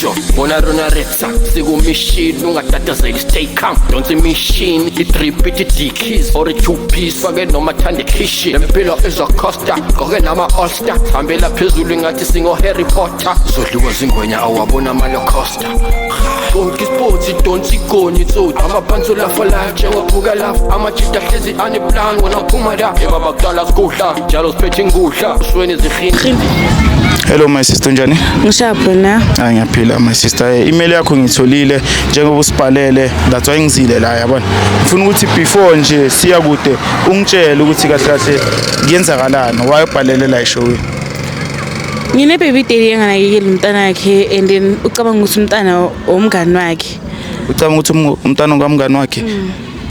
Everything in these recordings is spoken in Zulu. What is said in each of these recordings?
Sure, bona rona retsa sikumishini, ungatatazeli, stay calm, donsa imishini, i-drip ithi dickies or i-two piece, fake noma thanda ikhishi, lempilo izocosta, gqoke nama-all-star, hambela phezulu ingathi singo-Harry Potter, zodliwa zingwenya awabona amalocosta, konke isipotsi donsa igoni itsoti, amapantsula for life njengophuka love, amajita ahlezi aneplan, wona phuma la ebaba kudala sigudla njalo siphethe ingudla usweni zihini. Hello my sister, njani? Ngishapho na. Hayi, ngiyaphila my sister. Email yakho ngitholile njengoba usibhalele, that's why ngizile la, yabona. Ngifuna ukuthi before nje siya kude ungitshele ukuthi kahle kahle kuyenzakalani, why ubhalele la eshowini? Ngine baby daddy enganakekeli umntana wakhe and then ucabanga ukuthi umntana omngani wakhe. Ucabanga ukuthi umntana kamngani wakhe?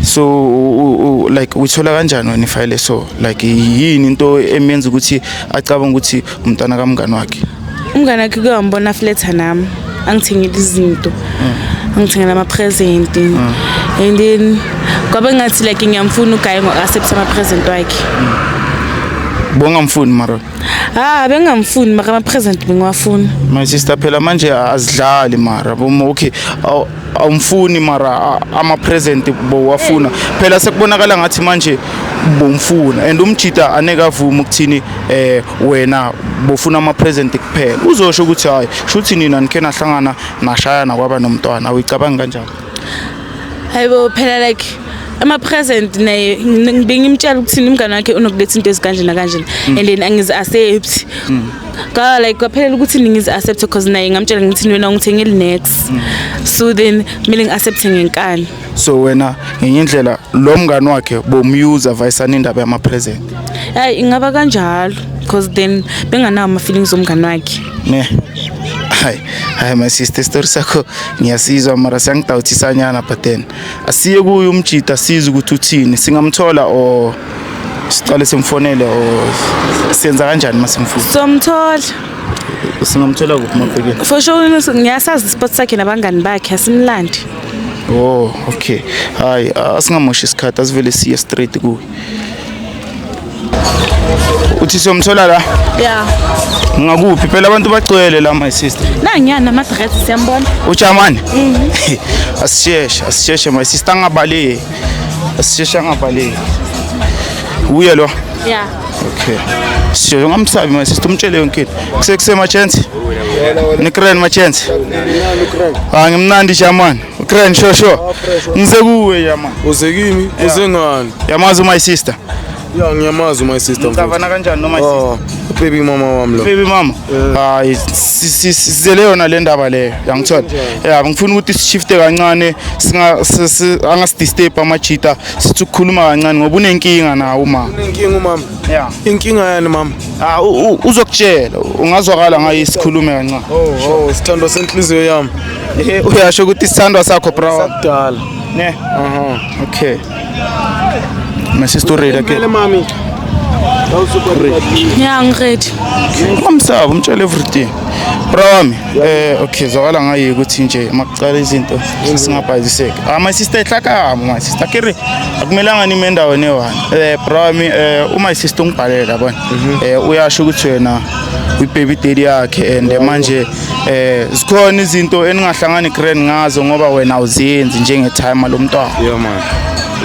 So like uyithola kanjani wena ifile? So like yini into emenza ukuthi acabanga ukuthi umntana kamngani wakhe? Umngani wakhe kuyambona flirta nami, angithengele izinto, angithengela ama-present and then kwabe ngathi like ngiyamfuna uguy ngo-accept ama-present wakhe. Bongamfuni mara? Ah, bengamfuni mara ama-present bengiwafuna. My sister, phela manje azidlali mara bomo, okay, awumfuni mara ama-present bowafuna, phela sekubonakala ngathi manje bomfuna and umjita aneke avuma ukuthini wena bofuna ama-present kuphela, uzosho ukuthi hayi, shuthi nina nikhe nahlangana nashayana kwaba nomntwana. Awuyicabangi kanjalo? Hayibo, phela like ama-present naye bengimtshela ukuthi umngane wakhe unokuletha into ezikanje nakanje and then angizi-accept ka like kwaphelela ukuthi ngizi-accept because naye ngamtshela ngithi wena ungithengele next, so then kumele ngi-accepte ngenkani. So wena ngenye indlela lo mngani wakhe bomyuza vayisana indaba yama-present? Hayi, ingaba kanjalo because then benganawo ama-feelings omngane wakhe. Ne, hayi hayi my sister, story sakho ngiyasizwa mara siyangidawuthisanyana, but then asiye kuye umjita sizwe ukuthi uthini. Singamthola or sicale simfonele or siyenza kanjani masimfuna? Somthola. Singamthola kuphi mabhekeni? For sure ngiyasazi ispot sakhe nabangani bakhe, asimlandi. Oh okay, hayi, asingamoshi isikhathi, asivele siye straight kuye. Uthi siyomthola la? Ya. Ngakuphi phela? Abantu bagcwele la, my sister. Nangiyana nama-dreads, siyambona. Ujamani, asisheshe, asisheshe my sister, angabaleki, asisheshe, angabaleki. Uye lo? Ya. Okay, sisheshe, ungamsabi my sister, umtshele yonke into. Kusekuse machensi nikren machensi. Ah, ngimnandi jamani, ukren sho sho, ngise kuwe jamani. Uze kimi? Uze ngani? Yamazi my sister? Ya, ngiyamazi my sister, mfethu. Ngicabana kanjani no my sister? Oh, baby mama wami lo. Baby mama, hayi, sizele yona le ndaba leyo, yangithola. Ya, ngifuna ukuthi sishifte kancane, singa angasidisturb amajita, sithi ukukhuluma kancane ngoba unenkinga nawo uma. Inkinga umama? Ya. Inkinga yani mama? Ah, uzokutshela, ungazwakala ngaye, sikhulume kancane. Oh, sithandwa senhliziyo yami. Uyasho ukuthi isithandwa sakho, bro? Sakudala. Ne? Aha. Okay, my sister, ready ke? Vele mami. Ya, ngiready. Ungamsaba, umtshele everything, bro wami. Okay, zwakala ngaye ukuthi nje makucala izinto singabhayiziseki. Ah, my sister, ehlakama my sister, kere akumelanga nime endaweni eyi-one. Bro wami, uma sister ungibhalela yabona, uyasho ukuthi wena uyi-baby daddy yakhe and manje zikhona izinto eningahlangani grand ngazo ngoba wena awuzenzi njenge-timer lomntwana. Yeah man.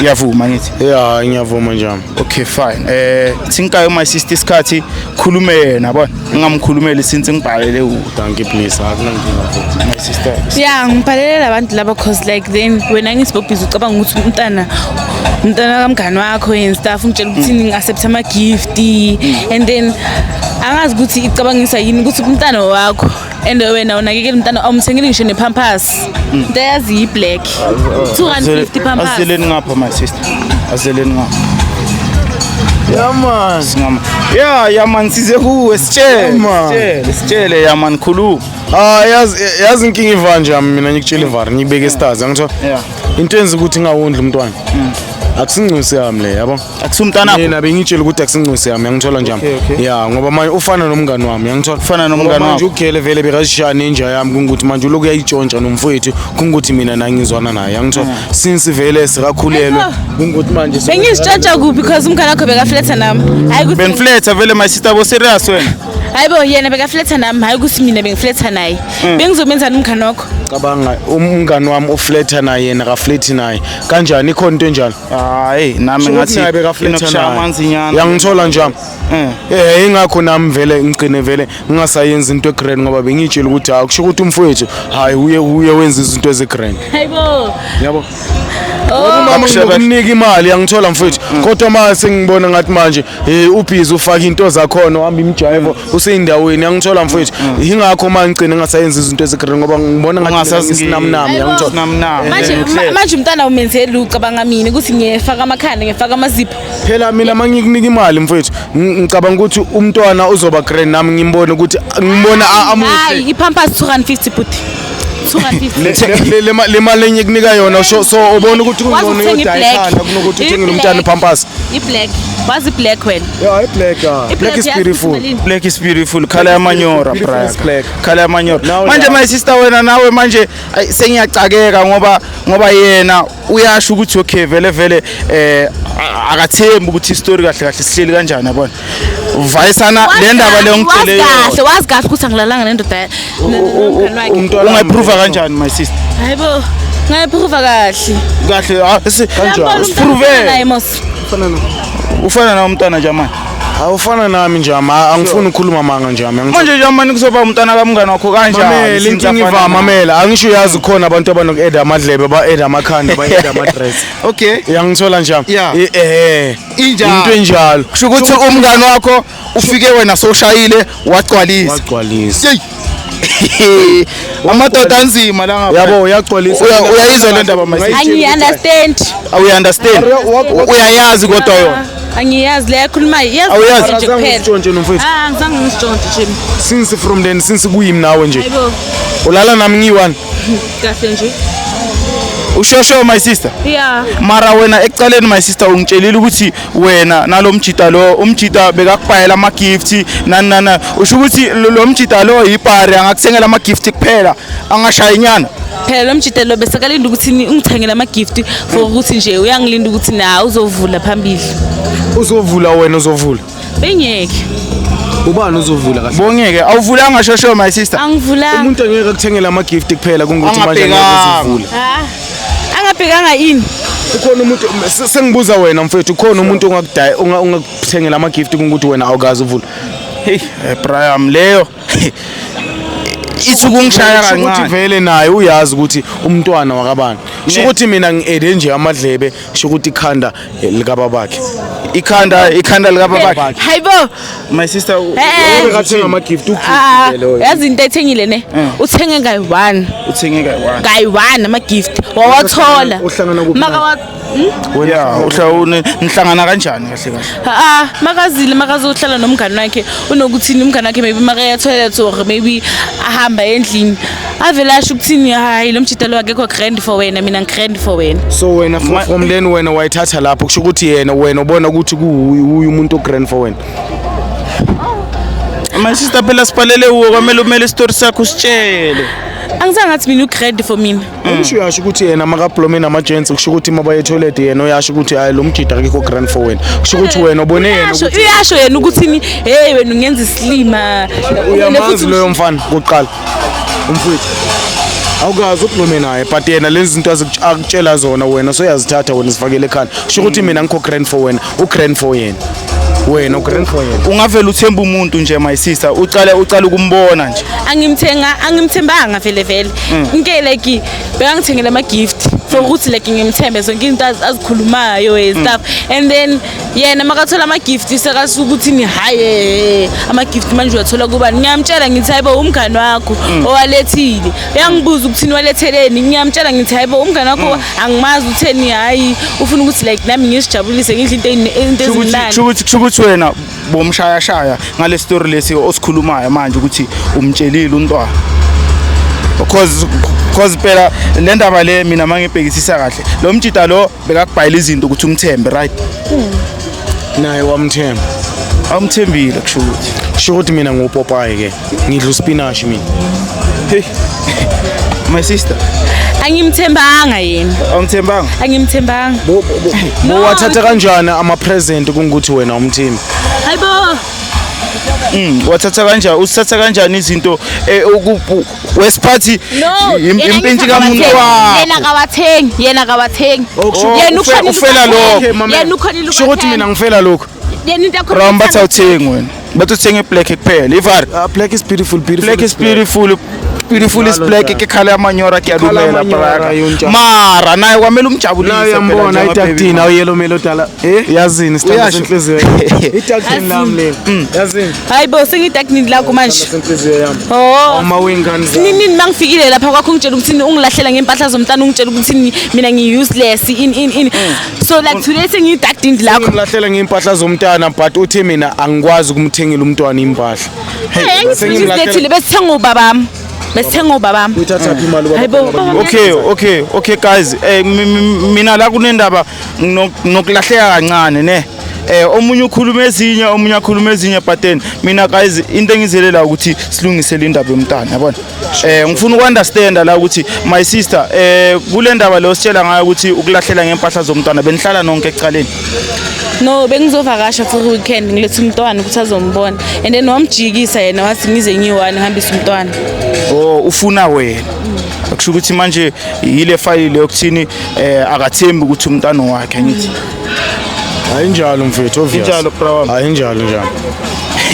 Uyavuma ngithi? Yeah, ngiyavuma njami. Okay, fine. Thinkayo my sister isikhathi khulume yena, yabona, ngingamkhulumeli since ngibhalele kuwe. Thank you please. Akunankinga futhi. My sister. Ya, ngibhalelela abantu laba cause like then wena ngisibobhizi ucabanga ukuthi umntana kamngani wakho and stuff, ungitshela ukuthi ngi-accept ama-gift and then angazi ukuthi icabangisa yini ukuthi umntana wakho and wena unakekela umntana, awumthengeli ngisho ne-Pampers, into ayazi yi-black 250 Pampers. Azeleni ngapha my sister, azeleni ngapha. Yeah man. Singama ya ya man, size kuwe, sitshele. Man. Sitshele, sitshele ya man, khuluma. Ah, yazi inkinga iva nje yami, mina ngikutshela ivari ngibeke stars, angitho. Into enza ukuthi ngawondli umntwana. Akusingcosi yami le, yabo. Akusumntana. Mina bengitshela ukuthi akusingcosi yami, yangithola njami. Okay. Ya, ngoba manje ufana nomngani wami, yangithola. Ufana nomngani Ngoba manje wakho. ugele vele bekazishaya nenja yami, kungukuthi manje ulokhu uyayitshontsha nomfowethu, kungukuthi mina nangizwana naye, yangithola. Since vele sikakhulelwe, kungukuthi manje Bengizitshantsha kuphi? Because umngani wakho bekafletha nami, hayi ukuthi Benfletha vele my sister, bo serious wena? Hayibo, yena bekafletha nami, hayi ukuthi mina bengifletha naye. Bengizomenzani umngane wakho? Cabanga, umngani wami ufletha naye, yena akaflethi naye. Kanjani? Ikhona into enjalo? Hayi, nami ngathi naye bekafletha inokushaya naye. amanzi nyana. Yangithola njami. Eh, ingakho nami vele ngigcine vele ngingasayenzi into egrand, ngoba bengiyitshela ukuthi hayi, kusho ukuthi umfowethu, hayi, uye wenza izinto ezigrand. Hayibo. Yabo. Oh. Umama Akushebe- nginokunika imali, yangithola mfowethu, kodwa manje sengibona ngathi manje ubhizi ufaka into zakhona, uhamba imijayivo, useyindaweni, yangithola mfowethu. Ingakho manje ngigcine ngingasayenzi izinto ezigrand, ngoba ngibona ngathi Ungasazi ngisinamnami, yangithola. Sinamnami. Manje manje umntana umenzeli, ucabanga mina ukuthi ngiyefaka amakhanda, ngiyefaka amazipho? Phela mina uma ngikunika imali mfowethu, ngicabanga ukuthi umntwana uzoba grand, nami ngimbone ukuthi ngimbona amuhle. Hayi, iPampers 250, bhuti. 250. Le mali engikunika yona, so ubona ukuthi Wazi kungcono ukuthenga uyodaya i-black. ikhanda kunokuthi uthengele umntwana I-black. iPampers. I-black. Wazi i-black wena? Yeah, i-black, ah. Black is yazi beautiful. ukuthi malini? Black is beautiful, khala yamanyora. Beautiful Brother. is black. Khala yamanyora. Now Manje la. my sister, wena nawe manje, ayi, sengiyacakeka ngoba yena uyasho ukuthi okay, vele vele akathembi ukuthi istory kahle kahle sihleli kanjani, yabona, vayisana le ndaba le ongitshele Wazi kahle, yona. wazi kahle ukuthi angilalanga nendoda nomngane wakhe. Umntwana. Ungayiprova kanjani, my sister? Hayibo, ngayiprova kahle. Kahle, ah, Uyambona umntana siprove. ofana naye mos? Ufana nawe umntwana jamani? Awufana nami nje, angifuni ukukhuluma manga nje, angifuni. Manje jamani, kuzoba umntwana kamngane wakho kanjani Mamela, since inkinga afana iva nawe? mamela, angisho uyazi khona abantu abanoku-eda amadlebe, ba-eda amakhanda, ba-eda ama-dress. Yangithola nje? Yeah. Injalo. Into enjalo. Kusho ukuthi umngane wakho ufike wena sowushayile, wagcwalisa. Wagcwalisa. Yeyi. Amadoda anzima la ngapha. Yabo, uyagcwalisa. Uyayizwa le ndaba, my sister? Angiyi-understand. Awuyi-understand? Uyayazi kodwa yona? Angiyazi le yakhulumayo. Iyazi Awuyazi? nje kuphela. Ngizitshontshe nomfowethu. Ah, angizange ngisitshontshe nje. Since from then, since kuyimi nawe nje, Hayibo. ulala nami ngiyi-one. Kahle nje. Ushosho, my sister? Yeah. Mara wena ekucaleni, my sister, ungitshelile ukuthi wena nalo mjita lo, umjita bekakubhayela ama-gift, nani nani nani. Usho ukuthi lo mjita lo yipari, angakuthengela ama-gift kuphela, angashayi nyana? Phela lo mjita lo besekalinda ukuthi ungithengele ama-gift, for ukuthi nje uyangilinda ukuthi na uzovula phambili. Uzovula wena, uzovula. Bengeke. Ubani uzovula kahle? Bongeke awuvulanga, shosho, my sister? Angivulanga. Umuntu angeke akuthengele ama-gift kuphela kungukuthi manje angeke Angabhekanga. uzivule. Ah, angabhekanga ini? Ukhona umuntu, sengibuza wena mfethu, ukhona umuntu ongakudaya ungakuthengela ama-gift kungukuthi wena awukazi uvula? Hey, Brian, leyo ithi ukungishaya Kusho ukuthi kancane. vele naye uyazi ukuthi umntwana wakabani. Kusho Ne. ukuthi mina ngi-ede nje amadlebe, kusho ukuthi ikhanda likababakhe. Ikhanda likababakhe. Hayibo. My sister, Eh. Bekathenga ama-gift. Ah, Ugift loyo. yazi into ayithengile ne? Uthenge ngayi-one. Uthenge kayi-one. Kayi-one ama-gift wawathola. Uhlangana kuphi naye? Makawa Ya, nihlangana kanjani kahle kahle? Ah, makazile, makazohlala nomngane wakhe, unokuthini umngane wakhe, maybe makaya toilet or maybe ahamba endlini, avele asho ukuthini, hayi, lo mjita lo akekho grand for wena, mina ngi-grand for wena. So wena from then wena wayithatha lapho, kusho ukuthi yena wena ubona ukuthi kuwuye umuntu o-grand for wena. My sister, phela sibhalele uwo, kwamele umele isitori sakho usitshele. Angizange ngathi mina u-grand for mina. Usho uyasho ukuthi yena makablome nama-gents, kusho ukuthi uma baye etoilet yena uyasho ukuthi hayi, lo mjida akekho grand for wena. Kusho ukuthi wena ubone yena Uyasho, ukuthi uyasho yena ukuthini, hey, wena ungenza isilima. Uyamazi loyo mfana kuqala, umfowethu? Awukazi ublome naye, but yena lezi zinto akutshela zona wena soyazithatha wena, zifakele ekhanda. Kusho ukuthi mina ngikho grand for wena, u-grand for yena, wena u-grand for yena. Ungavele uthemba umuntu nje, my sister, ucale ukumbona nje? Angimthenga, angimthembanga vele vele. Nke like bekangithengela ama-gift for ukuthi like ngimthembe zonke into azikhulumayo and stuff, and then yena makathola ama-gift sekasuka ukuthi ni hayi, ama-gift manje uyathola kubani? Ngiyamtshela ngithi hayibo, umngani wakho owalethile. Uyangibuza ukuthi niwaletheleni, ngiyamtshela ngithi hayibo, umngani wakho, angimazi utheni, hayi, ufuna ukuthi like nami ngizijabulise, ngidle into ezimnandi. Kusho ukuthi wena bomshayashaya ngale story lesi osikhulumayo manje, ukuthi umtshelile umntwana, because phela le ndaba le mina mangibhekisisa kahle, lo mjida lo bekakubhayela izinto ukuthi umthembe, right? Naye wamthemba. Awumthembile, kusho ukuthi. Kusho ukuthi mina ngupopayi ke, ngidla uspinashi mina. Hey, my sister. Angimthembanga yena. Awumthembanga? Angimthembanga. No. Bowathatha kanjani ama-present kungukuthi wena umthembi? Hayibo. Wathatha kanjani, usithatha kanjani izinto wesiphathi No, yena impintshi ngithi kamuntu akawathengi. Yena wakho. akawathengi, yena akawathengi. Oh, Yena ukhonile ufela ukuwathenga. lokho. Okay, mamela. Yena ukhonile Kusho ukuthi mina ukuwathenga. ngifela lokho. Yena into yakho Bro, bathi awuthengi wena. Bathi uthenge black kuphela. Ivari. Black is beautiful, beautiful. Black is beautiful. Beautiful is Njalo, black njalo. ke khala yamanyora ke Khala yalumela amanyora, braka. yonjalo. Mara naye kwamele umjabulise Nayo phela yambona njengoba baby idaktini mama. awuyelo melo dala. Eh? Yazini sithando Uyasho? senhliziyo. Idaktini lami leli. Yazini Hayi bo, sengiyidaktini lakho manje. senhliziyo yami. Oh. Uma wengane zami. Nini mangifikile lapha kwakho ungitshela ukuthi ungilahlela ngempahla zomntana, ungitshela ukuthi mina ngi-useless in in in. So like today sengiyidaktini lakho. Ngimlahlela ngempahla zomntana but uthe mina angikwazi ukumthengela umntwana impahla. Hey, ngilethile besithenga ubabami. Besithenga ubabami. Uyithatha phi imali Hayi bo, baba. Okay, guys, mina la kunendaba nokulahleka kancane ne. Omunye ukhuluma ezinye, omunye akhuluma ezinye, but then mina guys into engizelela ukuthi silungise le ndaba yomntana, yabona. Ngifuna uku-understand la ukuthi my sister, kule ndaba leyo sitshela ngayo ukuthi ukulahlela ngempahla zomntwana, benihlala nonke ekuqaleni? No, bengizovakasha for weekend, ngiletha umntwana ukuthi azombona. And then wamjikisa yena wathi ngize ngiyi-one ngihambise umntwana. Oh, ufuna wena. Akusho ukuthi manje yile file leyo kuthini, akathembi ukuthi umntwana wakhe, angithi? Ayinjalo mfethu, obvious. Injalo, bra wami. Ayinjalo njalo.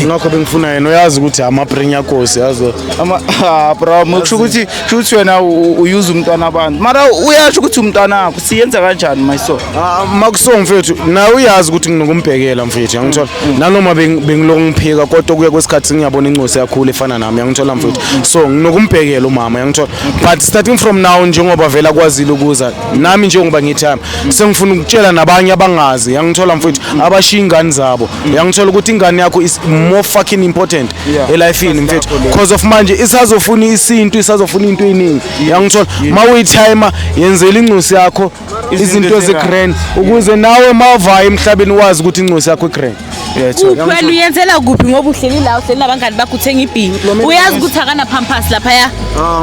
Ngakho bengifuna yena, uyazi ukuthi ama-brain yakhosi yazi. Ama ah bro, kusho ukuthi wena uyuza umntwana abantu. Mara uyasho ukuthi umntwana wakho, siyenza kanjani my soul? Ah, makuso mfethu, nawe uyazi ukuthi nginokumbhekela mfethu, yangithola. Nanoma bengilokhu ngiphika kodwa kuya kwesikhathi ngiyabona incosi yakhula efana nami, yangithola mfethu. So nginokumbhekela umama, yangithola. But starting from now njengoba vela kwazile ukuza nami njengoba ngithama, sengifuna ukutshela nabanye abangazi, yangithola mfethu, abashiya ingane zabo. Yangithola ukuthi ingane yakho is more fucking important elifini mfethu. Because of manje isazofuna isintu, isazofuna into eningi. Yangithola mawuyitimer yenzela incosi yakho izinto ezi-grand ukuze nawe mawuvaya emhlabeni wazi ukuthi incosi yakho i-grand. Kuphi wena uyenzela kuphi ngoba uhleli la, uhleli nabangani bakho uthenga ibhiya. Uyazi ukuthi akana pampers laphaya.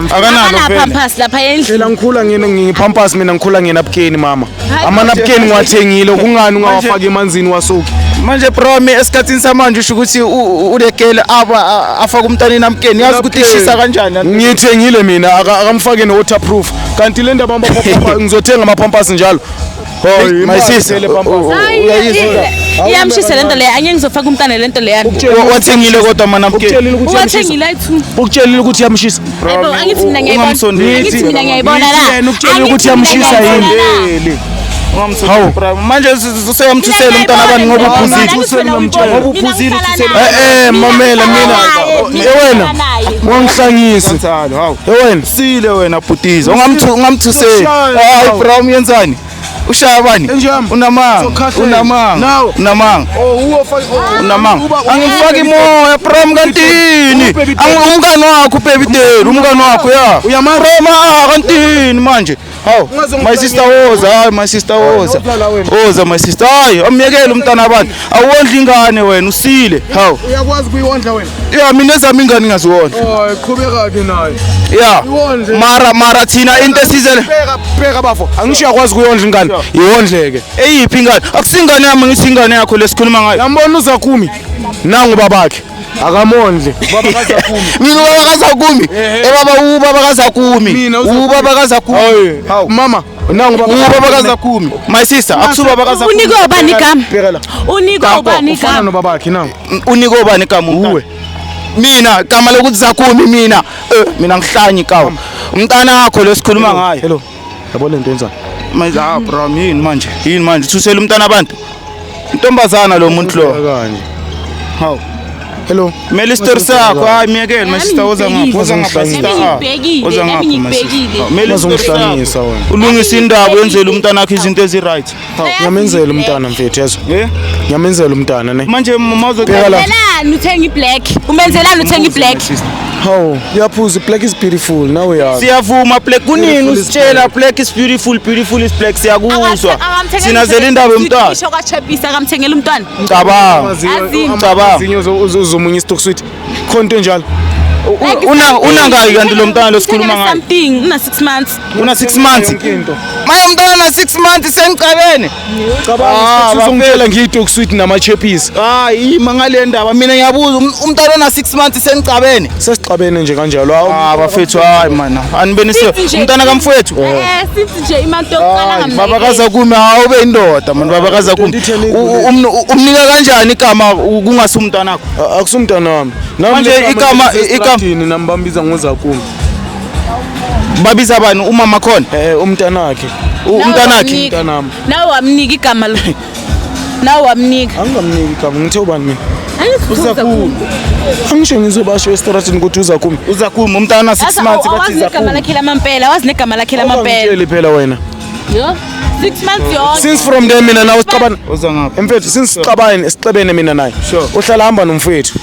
Akanalo Akana phela. pampers laphaya endlini. Phela ngikhula ngene ngipampas mina, ngikhula ngenapkeni mama. Hayi, Amanapkeni ngiwathengile, kungani ungawafaki emanzini wasoki? Manje bro, mi esikhathini samanje usho ukuthi ulekele aba afaka umntwana enamkeni, yazi ukuthi ishisa kanjani. Ngiyithengile mina, akamfake ne-waterproof. Kanti le ndaba ngizothenga amapampas njalo. Hey, my sister, Hayi, iyamshisa lento leyo, angeke ngizofaka umntana lento leyo. Wathengile kodwa amanapkeni. Ukutshelile ukuthi iyamshisa. Uwathengile ayi-two. Ukutshelile ukuthi iyamshisa. Hayi bo, angithi mina ngiyayibona. Ungamsondeli. Angithi mina ngiyayibona la. Ngithi yena ukutshelile ukuthi Angithi mina iyamshisa yini? ngiyayibona la. Ungamsondeli bro. Manje useyamthusela umntwana abantu ngoba uphuzile. Ngoba uphuzile uthusela. Mamela mina. Wena ungangihlanyisi. Kanjalo, hawu. Wena Sile wena bhutiza. Ungamthuseli. Uzokushaya. Hayi bro, uyenzani? Ushaya bani? Enjami. Unamanga. Uzokhahlela. Unamanga. Nawe. Unamanga. Unamanga. Angifaki moya bro, kantini. Ubaby Umngani wakho ubaby daddy, umngani wakho ya. Uyamazi? Bro, ma kantini manje. Hawu, my sister woza, hayi my sister woza. Woza la wena. Woza my sister. Hayi, amyekele umntana abantu. Awondli ingane wena, usile. Hawu. Uyakwazi kuyondla wena? Ya mina ezami ingane ngiyaziwondla. Oh, qhubeka ke nayo. Ya. Iwondle. Mara thina into esizele Bheka bheka bafo. Angisho uyakwazi kuyondla ingane. Iwondleke. Eyiphi ingane? Akusingane yami, ngithi ingane yakho lesikhuluma ngayo. Yambona uZakumi. Nangu babakhe. Akamondle. Baba kaZakumi. Mina ubaba kaZakumi. Baba ubaba kaZakumi. Mina uZakumi. Ubaba kaZakumi. Hayi. Hawu. Mama, nangu baba. Ubaba kaZakumi. My sister, akusubaba kaZakumi. Unikwe ubani igama? Bheka la. Unikwe Danko, ubani Ufana igama? nobabakhe nangu. Unikwe ubani igama? Uwe. Mina igama lokuthi Zakumi mina. Mina ngihlanyi kawo. Umntana wakho lesikhuluma ngayo. Hello. Yabo lento yenza. Manje ah bro, yini manje? Yini manje? Thusela umntana abantu. Intombazana lo muntu lo. Kanje. Hawu. Hello. Mele isitori sakho, hayi miyekele my sister, woza ngapha, woza ngapha Nami sister. ngibhekile, Woza nami ngapha my sister. ngibhekile. Hawu, Mele isitori sakho. Uzongihlanyisa wena. Ulungisa indaba, wenzele umntana wakho izinto ezi-right. Hawu. Ngiyamenzela umntana mfethu yezwa. Eh? Ngiyamenzela umntana ne. Manje mawuzoqala Bheka la. Umenzelani uthenga i-black? Umenzelani uthenga i-black? Hawu, uyaphuza, black is beautiful nawe yazi. Siyavuma black, kunini Beautiful is usitshela black is beautiful, beautiful is black, siyakuzwa. Thina zela indaba yomntwana. Isho kwaChapisa akamthengela umntwana. Cabanga. Azini. Cabanga. Amazinyo uzomunye isitock sweet. Khona into enjalo. Unangaki kanti lo mntwana losikhuluma ngayo? Something, una 6 months. Una 6 months. Yonke into. Manje umntwana na 6 months senicabene. Cabanga Ah, isikhathi uzongitshela ngiyi-dog sweet nama-chappies. Hayi, ima ngale ndaba mina ngiyabuza umntwana ona 6 months senicabene. Sesixabene nje kanjalo. Hawu. Ah bafethu hayi mana. Anibenise Sithi nje- umntwana kamfowethu. Sithi nje imanto yokuqala Hayi, ngamnakekeli. Baba kaza kumi awube indoda man baba kaza kumi. 2010 Umnika kanjani igama kungasi umntwana wakho? Akusumntwana wami. Nami Manje le igama- nami bambiza ngozakumi. Babiza bani umama khona? Umntanakhe. Umntanakhe. Umntanami. Nawe wamnika igama lo. Nawe wamnika. Angingamniki igama, ngithe ubani mina? Angithi Uzakumi. Angisho ngizobasho estratini ukuthi uzakumi. Uzakumi umntwana 6 months bathi Awazi negama zakumi. lakhe lamampela, awazi negama lakhe lamampela. Ungangitsheli phela wena. Yo, 6 months yonke. Since from there mina nawe sixabana. Uza ngapha. Mfethu since sixabane sixabene mina naye. Sure. Uhlala hamba nomfethu.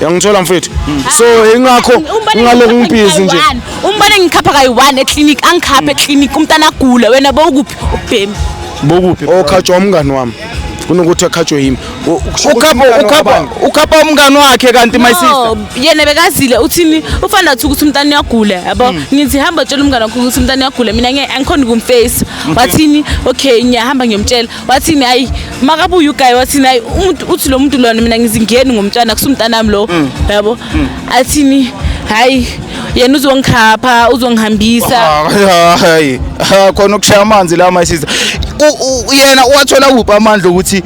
Yangithola mfethu. So ingakho Umbone ngaloku ngikhapha ngibhizi nje. ngiyi-one. Umbone ngikhapha kayi-one eklinikhi, angikhaphe eklinikhi, umntana agula, wena bowukuphi? Ubhemi. Bokuphi? Okhatshwa umngani wami. Kunokuthi akhatshwe yimi. Kusho ukuthi Ukhapha umngani ukhapha wabani? ukhapha umngani wakhe kanti my sister. No, yena bekazile uthini ufana nathi ukuthi umntana uyagula yabo, ngithi hamba tshela umngane wakho ukuthi umntana uyagula, mina ngeke angikhoni ukumface. Wathini? Okay, ngiyahamba ngiyomtshela. Wathini? Hayi, makabuye ugayi. Wathini? Hayi, umuntu uthi lo muntu lona mina ngizingeni ngomntwana, kusumntanami lo, yabo. Athini? Hayi, yena uzongikhapha, uzongihambisa. Hayi, khona ukushaya amanzi la my sister. Yena uwathola kuphi amandla ukuthi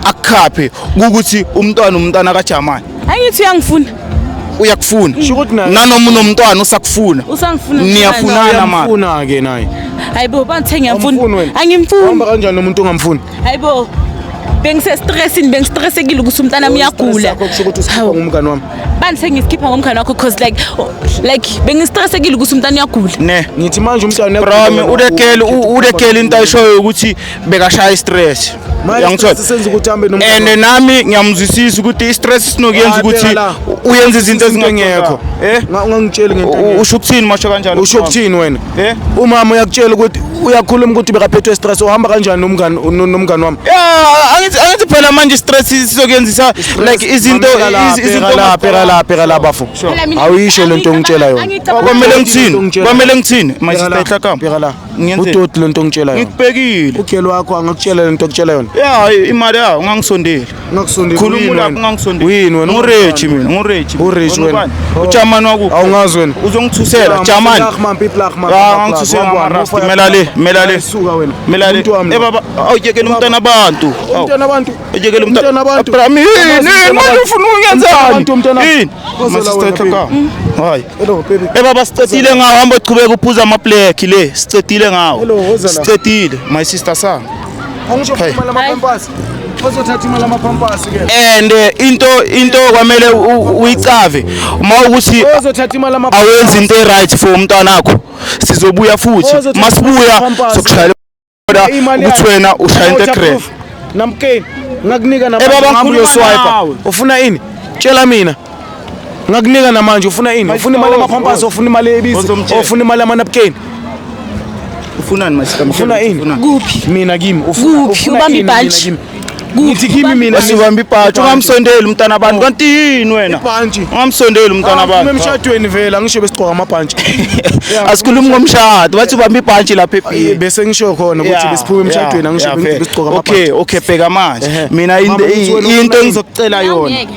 akukhaphe ukuthi umntwana kaJamani? Angithi uyangifuna. Uyakufuna. Sho ukuthi naye- Nanoma unomntwana usakufuna. Usangifuna. Niyafunana mara. Uyamfuna ke naye. Hayibo, bangithe ngiyamfuna. Awumfuni wena? Angimfuni. Uhamba kanjani nomuntu ongamfuni? Hayibo, bengisestressini, bengistressekile ukuthi umntana uyagula. Sakho kusho ukuthi usikhipha Hawu. ngumngani wami. Bangithe ngisikhipha ngomngane wakho cause like oh, like bengistressekile ukuthi umntana uyagula. Ne. Ngithi manje umntwana Bro, urekele into ayishoyo ukuthi bekashaya istress. Uyangithola? Senza ukuthi ahambe nomngani. And nami ngiyamzwisisa ukuthi istress sinokuyenza Hayi, ukuthi bheka la. uyenze izinto Izinto ezingekho. engekho. Eh? Ungangitsheli ngento engekho. Usho ukuthini masho kanjalo? Usho ukuthini wena? Eh? Umama uyakutshela ukuthi uyakhuluma ukuthi bekaphethwe stress, uhamba kanjani nomngani wami? Yeah, angithi phela manje stress sizokuyenzisa like izinto izinto la phela la phela la bafo. Phela mina- Awuyisho lento ongitshela yona. Angicabanga- Kwamele ngithini? Ngitshela. Kwamele ngithini? My Bheka sister la, ihlakama. bheka la. Ngiyenzeni? Udoti lento ongitshela yona. Ngikubhekile. Ugelo wakho angakutshela lento okutshela yona. Yeah, imali yawo ungangisondeli. Ungakusondeli. Khuluma Uyini lapho wena? ungangisondeli. Uyini wena? Ngurechi mina, ngurechi. Urechi wena. Ujamani wakuphi? Awungazi wena. Uzongithusela Jamani. Ah, ngithusela ngamarasti. Mela le, mela le. Suka wena. Mela le. Umuntu wami Eh lo. baba, awuyekele umntana abantu. Awu. Umntwana abantu. Uyekele Umntwana abantu. Bra, yini? Yini manje ufuna ukuyenzani? Abantu, umntwana- Yini? Ozela My sister wena, ihlakama. Hayi. Hello baby. Eh baba sicedile ngawo, hamba uchubeke uphuza ama-black le. Sicedile ngawo. Hello, woza la. Sicedile my sister sami. Angisho Hey. imali ama-pampers. Ozothatha imali ama-pampers ke. And into kwamele uyicave uma ukuthi Ozothatha imali ama awenzi into e-right for umntwana wakho, sizobuya futhi. Ozothatha Masibuya ama-pampers. sokushayela Imali ukuthi yakhe. wena ushaya into e-grand. Waterproof. Namkeni. Ngakunika Eh, baba, namanje ngihambe ngikhuluma uyoswipe. nawe. Ufuna ini? Tshela mina. Ngakunika namanje ufuna ini? Ufuna imali ama-pampers, ufuna imali yebisi, Ozomtshela. ufuna imali ama-napkin. Ufunani my sister? Ufuna ini? Kuphi? Mina kimi ufuna Kuphi? ufuna Ubamba ini mina ibhantshi? kimi? Kuphi? Ngithi kimi mina Asibamba ibhantshi, ungamsondeli umntana abantu. Kanti yini wena? Ibhantshi. Ungamsondeli umntana Uma abantu. emshadweni vele angisho besigqoka amabhantshi. Asikhulumi ngomshado, bathi ubamba ibhantshi lapha ebhini. Bese ngisho khona ukuthi besiphume emshadweni angisho besigqoka Okay, amabhantshi. okay, bheka manje. Ehhe. Mina Mama, ngithi wena into ufuna engizokucela yona. Ngeke.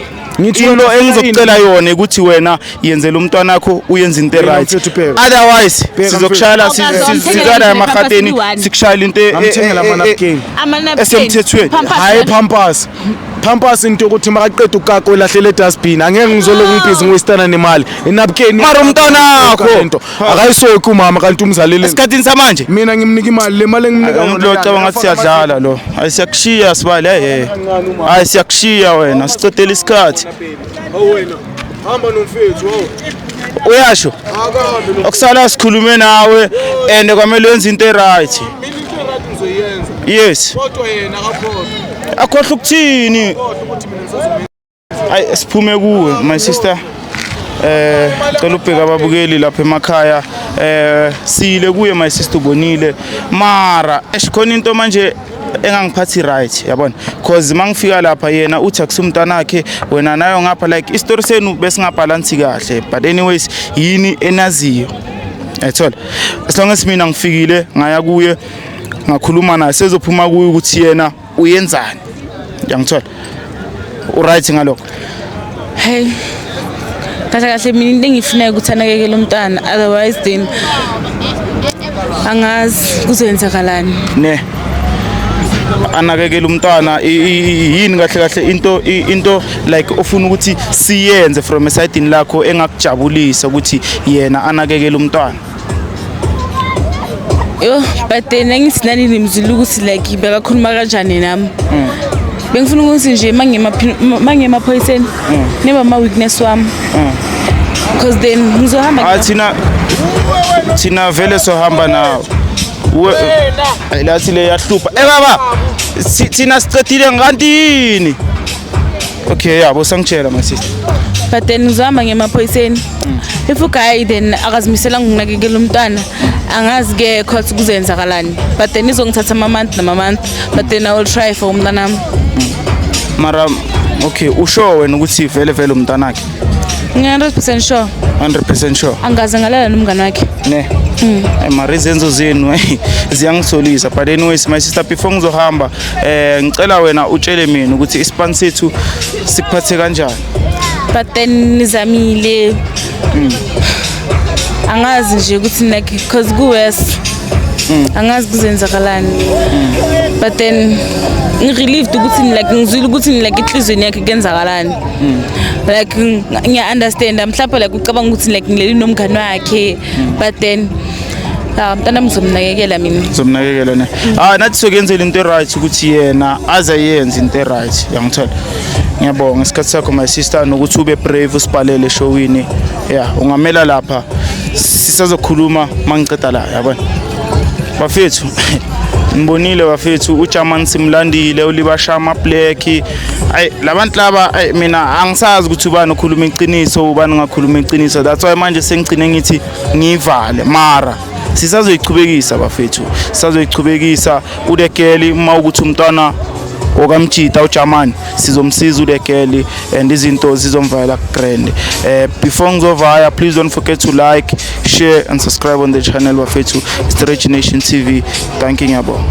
Ngithi Into wena ufuna engizokucela ini? yona ukuthi wena yenzela umntwana wakho uyenze into Bheka right. mfethu, bheka. Otherwise Bheka sizokushayela mfethu. sizala Awukaze emahateni wamthengela sikushayela into Ngamthengela ama-napkin. Ama-napkin. esemthethweni. Pampers. Hayi pampers. Pampers into yokuthi makaqeda ukukaka ulahlele edustbin. Angeke ngizoloku ngibhizi ngiwastana nemali. Inapkin. Mara umntwana wakho. Lento. Akayisoki umama kanti umzalele. Esikhathini samanje Mina ngimnika imali le mali engimnika umuntu lo cabanga ngathi siyadlala lo. Hayi siyakushiya sibali hey. Hayi siyakushiya wena, sicedela isikhathi. Wena hamba nomfethu hawu. Uyasho Akahambe lo. okusala sikhulume nawe and kwamele wenze into e-right. Mina into right ngizoyenza. Yes. Kodwa yena akakhohlwa. Akhohlwa ukuthini? Ukuthi mina ngisazomenza. Ayi siphume kuwe my sister. Cela ubheka ababukeli lapha emakhaya. Sile kuye my sister ubonile. Mara eshikhona into manje engangiphathi right yabona, cause mangifika lapha yena uthi akusumntwana wakhe wena nayo ngapha like istory senu besingabhalansi kahle, but anyways yini enaziyo ayithola as long as mina ngifikile ngaya kuye. Ngakhuluma naye, sezophuma kuye ukuthi yena uyenzani. Uyangithola? Uright ngalokho? Hey, kahle kahle mina into engiyifunayo ukuthi anakekele umntwana, otherwise then angazi kuzoyenzakalani. Ne, anakekele umntwana. Yini kahle kahle into like ofuna ukuthi siyenze from esayidini lakho engakujabulisa ukuthi yena anakekele umntwana? Yo, but then angithi nani nimzile ukuthi like bekakhuluma kanjani nami. Bengifuna ukuthi nje mangemaphoyiseni niba ama-witness wami, because then ngizohamba. Ah, thina vele sohamba nawo. Ayi, lathi le yahlupha. Eh baba, thina sicedile nganti yini? Okay, yabo, sangitshela, my sister. But then ngizohamba ngemaphoyiseni. If uguy then akazimisela ngokunakekela umntwana, angazi-ke khothi kuzoyenzakalani, but then izongithatha ama-month nama-month, but then I will try for umntanami. Mara okay, usho wena ukuthi vele vele umntanakhe? Ngiya-100% sure. 100% sure? Angaze ngalala nomngane wakhe. Ne. Ay, mara izenzo zenu, hey, ziyangisolisa. But anyways, my sister, before ngizohamba, ngicela wena utshele mina ukuthi ispan sethu sikuphathe kanjani. But then nizamile. Angazi nje ukuthi like, cause ku-worse, angazi kuzenzakalani, but then ngirelieved ukuthi like ngizwile ukuthi like enhliziyweni yakhe kuyenzakalani. Like ngiya-understanda mhlawumbe like ucabanga ukuthi like ngileli nomngane wakhe, but then ah, mntana ngizomnakekela mina. Zomnakekela, ne? Ah, nathi sokuyenzela into right ukuthi yena aze ayenze into right, yangithola? Ngiyabonga isikhathi sakho, my sister, nokuthi ube brave usibhalele eshowini. Yeah, ungamela lapha, sisazokhuluma mangiceda la, yabona? Bafethu, ngibonile bafethu, uJaman simlandile, ulibasha black. Ay, labantu laba, ay, mina angisazi ukuthi ubani ukhuluma iqiniso, ubani ungakhuluma iqiniso. That's why manje sengigcine ngithi ngivale, mara sisazoyichubekisa bafethu, sisazoyichubekisa. Udekeli uma ukuthi umntwana okamjita uJamani, sizomsiza udekeli and izinto zizomvayela grand. Before ngizovaya, please don't forget to like, share and subscribe on the channel, bafethu. It's the Rich Nation TV. Thank you, ngiyabonga.